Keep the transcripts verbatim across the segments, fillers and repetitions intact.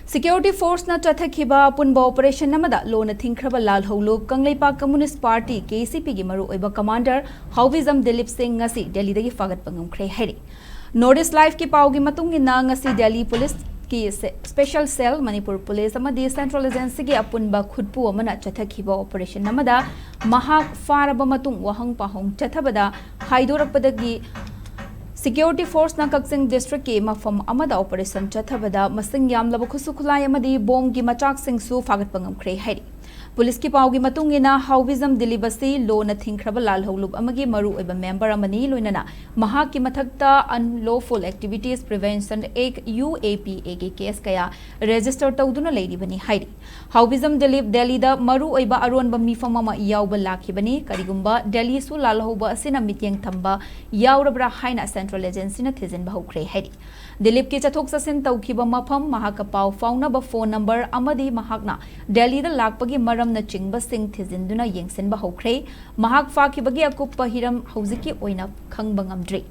Security force ꯅ ꯆꯠꯊꯈꯤꯕ ꯑꯄꯨꯟꯕ operation ꯑꯃꯗ ꯂꯣꯟꯅ ꯊꯤꯡꯈ꯭ꯔꯕ ꯂꯥꯜꯍꯧꯂꯨꯞ Kangleipak Communist Party, K C P ꯒꯤ ꯃꯔꯨꯑꯣꯏꯕ commander ꯍꯥꯎꯕꯤꯖꯝ ꯗꯤꯂꯤꯞ ꯁꯤꯡ ꯉꯁꯤ ꯗꯦꯜꯂꯤꯗꯒꯤ ꯐꯥꯒꯠꯄ ꯉꯝꯈ꯭ꯔꯦ ꯍꯥꯏꯔꯤ꯫ North East Live ꯀꯤ ꯄꯥꯎꯒꯤ ꯃꯇꯨꯡ ꯏꯟꯅ, ꯉꯁꯤ ꯗꯦꯜꯂꯤ ꯄꯨꯂꯤꯁꯀꯤ ꯁꯦ-, special cell, ꯃꯅꯤꯄꯨꯔ ꯄꯨꯂꯤꯁ ꯑꯃꯗꯤ central agency ꯒꯤ ꯑꯄꯨꯟꯕ ꯈꯨꯠꯄꯨ ꯑꯃꯅ ꯆꯠꯊꯈꯤꯕ operation ꯑꯃꯗ ꯃꯍꯥꯛ ꯐꯥꯔꯕ ꯃꯇꯨꯡ ꯋꯥꯍꯪ ꯄꯥꯎꯍꯪ ꯆꯠꯊꯕꯗ ꯍꯥꯏꯗꯣꯔꯛꯄꯗꯒꯤ security force ꯅ ꯀꯛꯆꯤꯡ district ꯀꯤ ꯃꯐꯝ ꯑꯃꯗ operation ꯆꯠꯊꯕꯗ ꯃꯁꯤꯡ ꯌꯥꯝꯂꯕ ꯈꯨꯠꯁꯨ ꯈꯨꯠꯂꯥꯏ ꯑꯃꯗꯤ ꯕꯣꯝꯒꯤ ꯃꯆꯥꯛꯁꯤꯡꯁꯨ ꯐꯥꯒꯠꯄ ꯉꯝꯈ꯭ꯔꯦ ꯍꯥꯏꯔꯤ꯫ ꯄꯨꯂꯤꯁꯀꯤ ꯄꯥꯎꯒꯤ ꯃꯇꯨꯡ ꯏꯟꯅ, ꯍꯥꯎꯕꯤꯖꯝ ꯗꯤꯂꯤꯞ ꯑꯁꯤ ꯂꯣꯟꯅ ꯊꯤꯡꯈ꯭ꯔꯕ ꯂꯥꯜꯍꯧꯂꯨꯞ ꯑꯃꯒꯤ ꯃꯔꯨꯑꯣꯏꯕ member ꯑꯃꯅꯤ, ꯂꯣꯏꯅꯅ ꯃꯍꯥꯛꯀꯤ ꯃꯊꯛꯇ Unlawful Activities Prevention Act, U A P A ꯒꯤ case ꯀꯌꯥ register ꯇꯧꯗꯨꯅ ꯂꯩꯔꯤꯕꯅꯤ ꯍꯥꯏꯔꯤ꯫ ꯍꯥꯎꯕꯤꯖꯝ ꯗꯤꯂꯤꯞ ꯗꯦꯜꯂꯤꯗ ꯃꯔꯨꯑꯣꯏꯕ ꯑꯔꯣꯟꯕ ꯃꯤꯐꯝ ꯑꯃ ꯌꯥꯎꯕ ꯂꯥꯛꯈꯤꯕꯅꯤ꯫ ꯀꯔꯤꯒꯨꯝꯕ ꯗꯦꯜꯂꯤꯁꯨ ꯂꯥꯜꯍꯧꯕ ꯑꯁꯤꯅ ꯃꯤꯠꯌꯦꯡ ꯊꯝꯕ ꯌꯥꯎꯔꯕ꯭ꯔꯥ ꯍꯥꯏꯅ central agency ꯅ ꯊꯤꯖꯤꯟꯕ ꯍꯧꯈ꯭ꯔꯦ ꯍꯥꯏꯔꯤ꯫ ꯗꯤꯂꯤꯞꯀꯤ ꯆꯠꯊꯣꯛ ꯆꯠꯁꯤꯟ ꯇꯧꯈꯤꯕ ꯃꯐꯝ, ꯃꯍꯥꯛꯀ ꯄꯥꯎ ꯐꯥꯎꯅꯕ phone number ꯑꯃꯗꯤ ꯃꯍꯥꯛꯅ ꯗꯦꯜꯂꯤꯗ ꯂꯥꯛꯄꯒꯤ ꯃꯔꯝꯅꯆꯤꯡꯕꯁꯤꯡ ꯊꯤꯖꯤꯟꯗꯨꯅ ꯌꯦꯡꯁꯤꯟꯕ ꯍꯧꯈ꯭ꯔꯦ꯫ ꯃꯍꯥꯛ ꯐꯥꯈꯤꯕꯒꯤ ꯑꯀꯨꯞꯄ ꯍꯤꯔꯝ ꯍꯧꯖꯤꯛꯀꯤ ꯑꯣꯏꯅ ꯈꯪꯕ ꯉꯝꯗ꯭ꯔꯤ꯫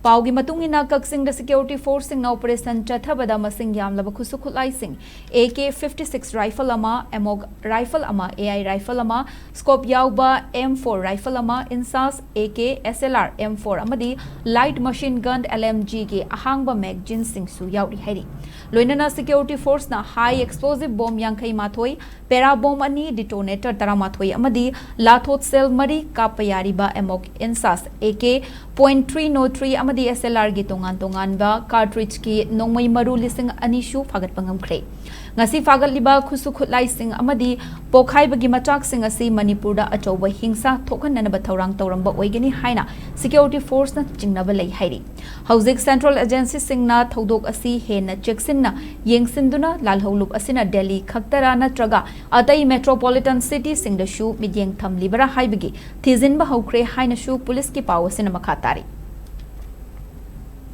ꯄꯥꯎꯒꯤ ꯃꯇꯨꯡ ꯏꯟꯅ, ꯀꯛꯆꯤꯡꯗ security force ꯁꯤꯡꯅ operation ꯆꯠꯊꯕꯗ ꯃꯁꯤꯡ ꯌꯥꯝꯂꯕ ꯈꯨꯠꯁꯨ ꯈꯨꯠꯂꯥꯏꯁꯤꯡ, A K fifty six rifle ꯑꯃ, amog rifle ꯑꯃ, A I rifle ꯑꯃ, scope ꯌꯥꯎꯕ M four rifle ꯑꯃ, INSAS, A K, S L R, M four ꯑꯃꯗꯤ light machine gun, L M G ꯒꯤ ꯑꯍꯥꯡꯕ magazine ꯁꯤꯡꯁꯨ ꯌꯥꯎꯔꯤ ꯍꯥꯏꯔꯤ꯫ ꯂꯣꯏꯅꯅ security force ꯅ high explosive bomb ꯌꯥꯡꯈꯩ ꯃꯥꯊꯣꯏ, para bomb ꯑꯅꯤ, detonator ꯇꯔꯥꯃꯥꯊꯣꯏ ꯑꯃꯗꯤ ꯂꯥꯊꯣꯠ shell ꯃꯔꯤ ꯀꯥꯞꯄ ꯌꯥꯔꯤꯕ amog, INSAS, A K point three oh three ꯑꯃꯗꯤ S L R ꯒꯤ ꯇꯣꯉꯥꯟ ꯇꯣꯉꯥꯟꯕ cartridge ꯀꯤ ꯅꯣꯡꯃꯩ ꯃꯔꯨ ꯂꯤꯁꯤꯡ ꯑꯅꯤ ꯁꯨ ꯐꯥꯒꯠꯄ ꯉꯝꯈ꯭ꯔꯦ꯫ ꯉꯁꯤ ꯐꯥꯒꯠꯂꯤꯕ ꯈꯨꯠꯁꯨ ꯈꯨꯠꯂꯥꯏꯁꯤꯡ ꯑꯃꯗꯤ ꯄꯣꯈꯥꯏꯕꯒꯤ ꯃꯆꯥꯛꯁꯤꯡ ꯑꯁꯤ ꯃꯅꯤꯄꯨꯔꯗ ꯑꯆꯧꯕ ꯍꯤꯡꯁꯥ ꯊꯣꯛꯍꯟꯅꯅꯕ ꯊꯧꯔꯥꯡ ꯇꯧꯔꯝꯕ ꯑꯣꯏꯒꯅꯤ ꯍꯥꯏꯅ security force ꯅ ꯆꯤꯡꯅꯕ ꯂꯩ ꯍꯥꯏꯔꯤ꯫ ꯍꯧꯖꯤꯛ central agency ꯁꯤꯡꯅ ꯊꯧꯗꯣꯛ ꯑꯁꯤ ꯍꯦꯟꯅ ꯆꯦꯛꯁꯤꯟꯅ ꯌꯦꯡꯁꯤꯟꯗꯨꯅ ꯂꯥꯜꯍꯧꯂꯨꯞ ꯑꯁꯤꯅ ꯗꯦꯜꯂꯤ ꯈꯛꯇꯔꯥ ꯅꯠꯇ꯭ꯔꯒ ꯑꯇꯩ metropolitan city ꯁꯤꯡꯗꯁꯨ ꯃꯤꯠꯌꯦꯡ ꯊꯝꯂꯤꯕꯔꯥ ꯍꯥꯏꯕꯒꯤ ꯊꯤꯖꯤꯟꯕ ꯍꯧꯈ꯭ꯔꯦ ꯍꯥꯏꯅꯁꯨ ꯄꯨꯂꯤꯁꯀꯤ ꯄꯥꯎ ꯑꯁꯤꯅ ꯃꯈꯥ ꯇꯥꯔꯤ꯫